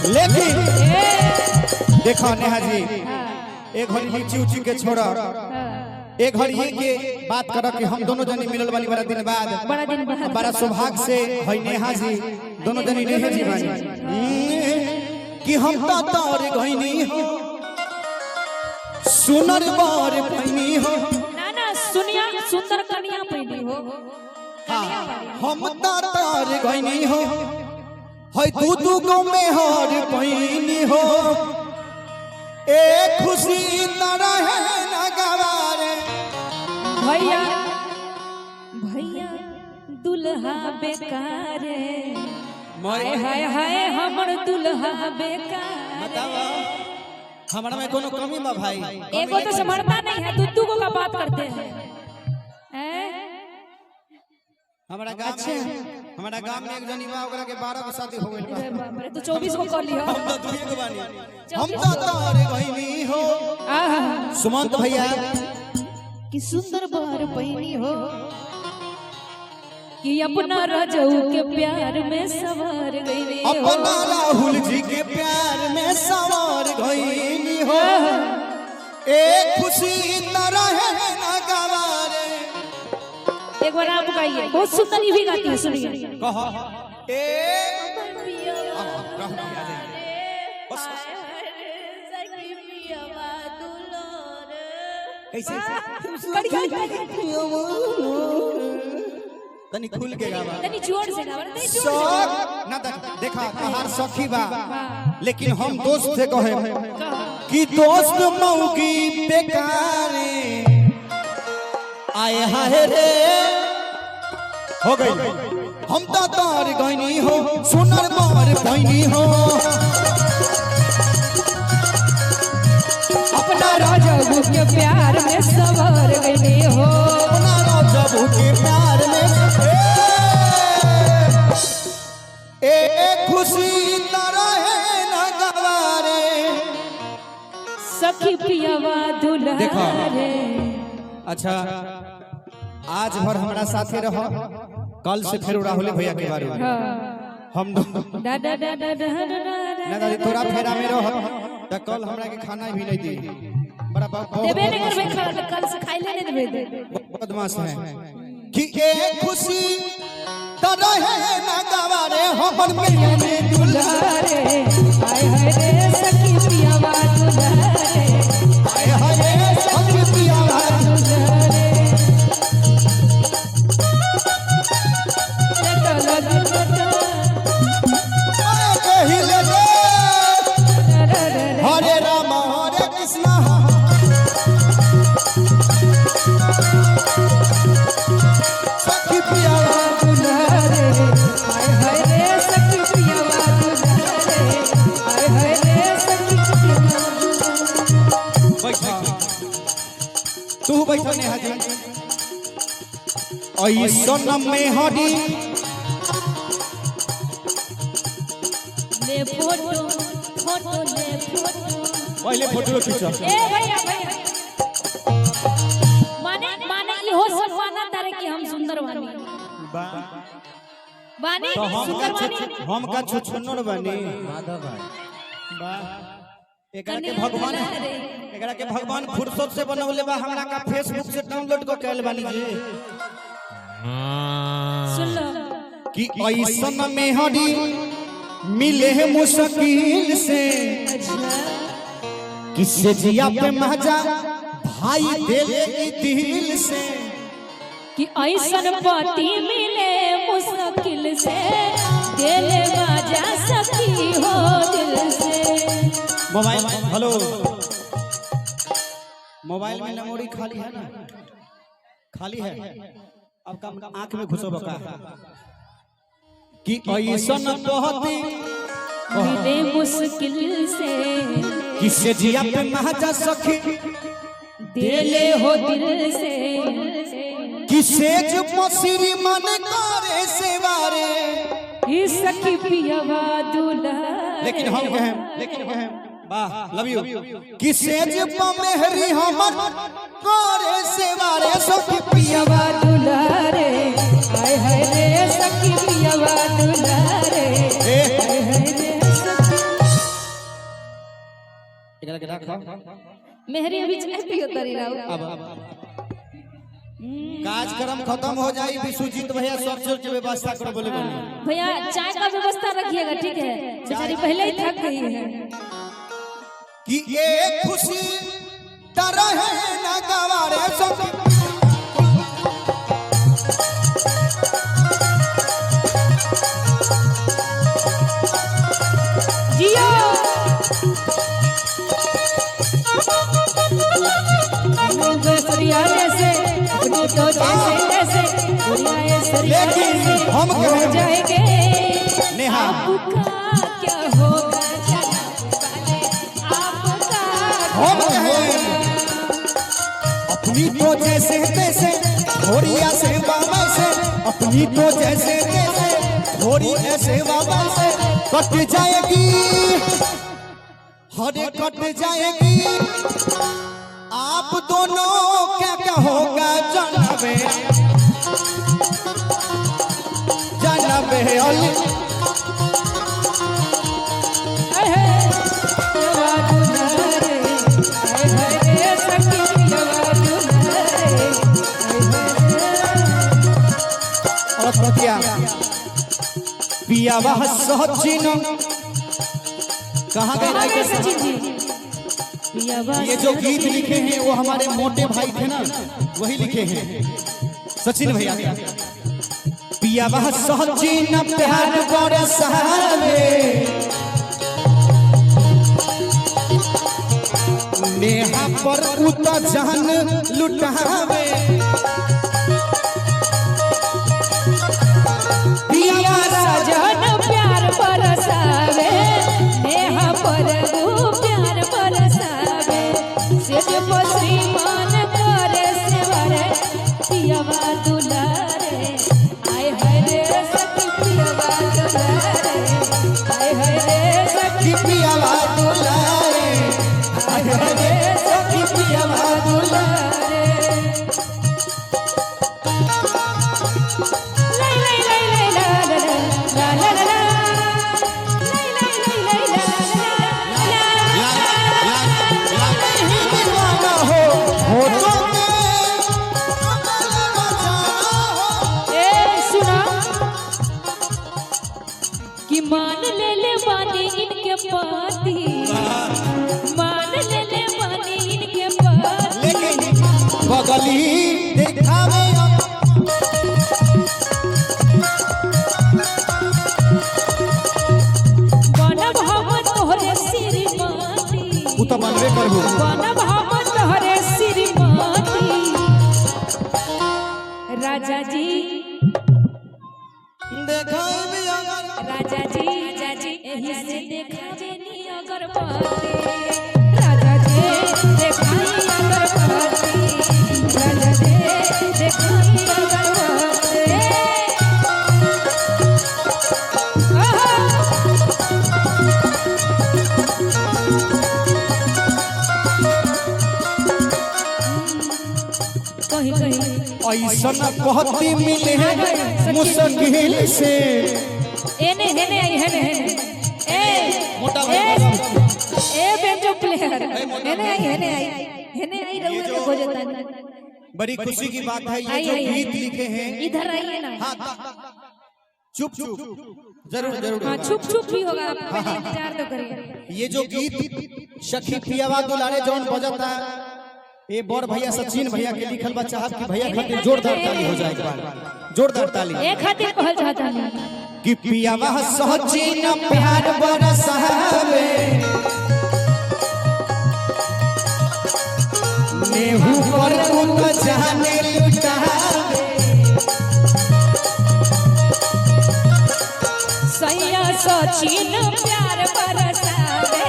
लेकिन देखो नेहा जी, एक घड़ी लीची उची के छोड़ा, एक घड़ी ये के बात करो कि हम दोनों जनी मिलल वाली बड़ा दिन बाद, बड़ा दिन बाद। बड़ा सौभाग्य से है नेहा जी, दोनों जनी नेहा जी बानी कि हम तो तोर गईनी हो, सुनर बार पैनी हो। ना ना, सुनिया सुंदर कन्या पैनी हो। हाँ, हम तो तोर गईनी हो, है दू दू गो मेहर पैनी हो। ए खुशी न रहे न गवारे। भैया भैया दुल्हा बेकार, हाय हाय हाय हमर दुल्हा बेकार। बतावा हमरा में कोनो कमी बा भाई? एगो तो समझता नहीं है, दू दू गो का बात करते हैं, हैं? हमरा गांव में, हमरा गांव में एक जनी बा, ओकरा के 12 गो शादी हो गइल बा। अरे बाप रे, तो 24 को कर लियो। हम तो दुई गो बानी। हम तो तोर गईनी हो। आहा। सुमंत भैया कि सुंदर बार पैनी हो, कि अपना रजऊ के प्यार में सवार गईनी हो। अपना राहुल जी के प्यार में सवार गईनी हो। ए खुशी न रहे न गवारे। एक बार आप गाइए, बहुत सुंदर ये भी गाती है, सुनिए। कहो ए राहुल भैया आ जाइए। बस बस। कैसे तनी खुल के गावा। तनी जोर से गावा, तनी जोर से गावा। शौक ना देखा तहार सखी बा, लेकिन हम दोस्त से कहे कि दोस्त मौगी बेकारे, आए हाय रे हो गई। हम तो तार गईनी हो, सुनर बार पैनी हो। अपना रजऊ के प्यार में सवार गईनी हो। अपना राजबू के प्यार में ए खुशी न रहे न गवारे। सखी पियावा दुल्हा देखो। रे। अच्छा आज भर हमारा साथे रहो, कल से फिर राहुल भैया के बारे में हाँ। हम दो दा दा दा दा दा दा दा। ना दादी तोरा फेरा में रहो त कल हमरा के खाना भी नहीं दी। बड़ा बहुत देबे नहीं करबे खाना, कल से खाइले नहीं देबे। बदमाश है कि ए खुशी त रहे न गवारे, हमर मिलने दुल्हा रे हाय हाय रे सखी पियावा दुल्हा रे। हाय हाय रे सखी पियावा दुल्हा रे। लगा लगा लगा। कहिले रे हरे राम हरे कृष्णा। सखी पियावा दुल्हा रे हाय हाय रे सखी पियावा दुल्हा रे, हाय हाय रे सखी पियावा दुल्हा। बैठा तू, बैठा नेहा जी। ऐसन में हरी ले फोटो फोटो ले फोटो। पहले फोटो खींचो। ए भैया भैया, माने माने इहो सब माना तारे कि हम सुंदर बानी बानी। तो हम सुंदर का बानी। हम का छुछुन्नर बानी। एकरा के भगवान, एकरा के भगवान फुर्सत से बनवले बा, हमरा का फेसबुक से डाउनलोड क कैल बानी जी। सुन लो। कि ऐसन में हरी मिले है मुश्किल से, किसे जिया पे मजा भाई दिल की दिल से। कि ऐसन पति मिले मुश्किल से, दिल मजा सखी हो दिल से। मोबाइल, हेलो, मोबाइल में मेमोरी खाली है ना? खाली है। अब कम आंख में घुसो बका कि ऐसन पति मिले मुश्किल से, किसे जिया पे मजा सखी दिले हो दिल से। किसे जो मसीरी मन करे सेवारे। ई सखी पियवा दुल्हा। लेकिन हम कहें, लेकिन कहें वाह लव you किसे जो मेहरी हमर करे सेवारे सखी पियवा दुल्हा रे, हाय हाय रे सखी पियवा दुल्हा रे, ए हाय हाय रे सखी। एकरा के रख। मेहरी अभी चाय पियो तरी राउ। अब कार्यक्रम खत्म हो जाई, विश्वजीत भैया सब चीज के व्यवस्था करो बोले बोले। भैया, चाय का व्यवस्था रखिएगा, ठीक है? बेचारी पहले ही थक गई है। कि ये खुशी तरह न गवारे सखी। जियो। सरियाने से अपने तो जैसे तैसे दुनिया सरियाने लेकिन से हम हो कहें- जाएंगे। नेहा। आपका क्या होगा जनाब वाले, आपका हम कहें अपनी तो जैसे तैसे थोड़ी से बाबा से, अपनी तो जैसे तैसे थोड़ी ऐसे बाबा से कट जाएगी, हरे कट जाएगी। आप दोनों क्या क्या होगा जनाबे, जनाबे अली। हाय हाय पियवा दुलारे, हाय हाय रे सखी पियवा दुलारे, हाय हाय रे। और प्रतिया पियावा सचिन कहाँ गए? कहाँ गए राइटर साहब? सचिन जी? पियवा ये जो गीत सचिन। लिखे हैं वो हमारे मोटे भाई थे ना, वही लिखे हैं सचिन भैया। पियावा सचिन प्यार बरसावे, नेहा पर उत जान लुटावे। पिया राजन प्यार बरसावे, नेहा पर ऊ प्यार बरसावे, सेज पर श्रीमान करे सेवारे, पियवा दुलारे, आय हाय रे सखी पियवा दुलारे, आय हाय रे सखी कि पियावा दुलारे, हाय हाय रे सखी पियावा दुलारे। दुलारे। लै लै लै लै ला ला ला ला ला ला, लै लै लै लै ला ला ला ला। नहीं दीवाना हो होठों में बचाना हो। ए सुना कि मान ले ले बानी इनके पाती, मान ले ले बानी इनके पाती, लेकिन बगली दिखावे बनब हम तोहरे श्रीमती। उ तो बनबे करबो। बनब हम तोहरे श्रीमती, राजा जी। देखावे अगर राजा जी, राजा जी, एही से देखावे नी अगरबत्ती, राजा जी देखाई अगरबत्ती, राजा जी देखाई अगरबत्ती। आहा! कहीं कहीं ऐसन कहती मिले मुश्किल से। एने हेने आई, हेने हेने ए मोटा भाई, ए मोटा। ए बेंजो प्लेयर, हेने आई, हेने आई, हेने आई, रउआ के खोजता। बड़ी खुशी की बात है ये आई, जो आई, गीत आई। लिखे हैं। इधर आइए ना। हाँ, चुप चुप, जरूर जरूर। हाँ, छुप छुप भी होगा, आप पहले इंतजार तो करिए। ये जो गीत सखी पियावा दुलारे जौन बजता, ये बड़ भैया सचिन भैया के लिखल बा। चाहत कि भैया खातिर जोरदार ताली हो जाए एक बार, जोरदार ताली। ए खातिर कहल चाहता नहीं कि पियावा सचिन प्यार बरसावे, नेहू पर उत जाने लुटावे। सैया सचिन प्यार बरसावे,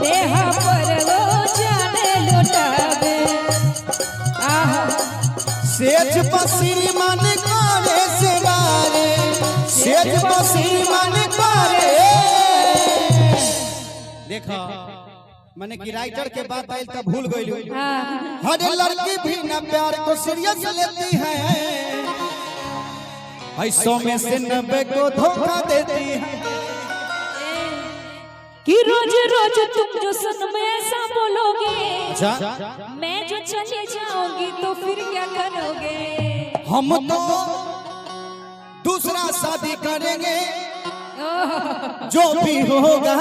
नेहा पर वो जाने लुटावे। आहा! सेज पसीर मन करे सेवारे, सेज पसीर मन करे। देखा मैंने कि राइटर के बात आयल तब भूल गई। हाँ। हर लड़की भी न प्यार को सीरियस लेती है, 100 में से 90 को धोखा देती है। कि रोज रोज तुम जो सन में ऐसा बोलोगे, अच्छा। मैं जो चली जाऊंगी तो फिर क्या करोगे? हम तो दूसरा शादी करेंगे, जो भी होगा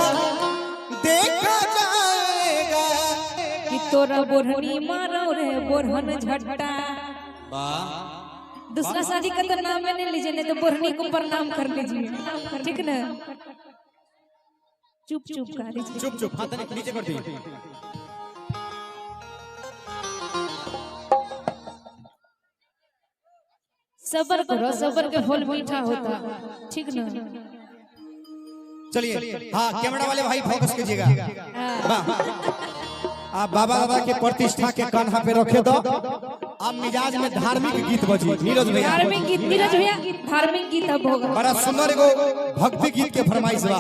देखा जाएगा। कि तोरा बोरहनी मारो रे बोरहन झट्टा। दूसरा शादी का तो नाम नहीं लीजिए, नहीं तो बोरहनी को प्रणाम कर लीजिए, ठीक ना? चुप चुप कर लीजिए। चुप चुप, हाथ नीचे कर दी। सबर करो, सबर के फल मीठा होता, ठीक ना? चलिए, हाँ, कैमरा वाले भाई फोकस कीजिएगा। वाह, आप बाबा दादा के प्रतिष्ठा के कान्हा पे रखे दो। आप मिजाज में धार्मिक गीत बजी नीरज भैया। धार्मिक गीत नीरज भैया, धार्मिक गीत अब होगा। बड़ा सुंदर एगो भक्ति गीत के फरमाइश बा।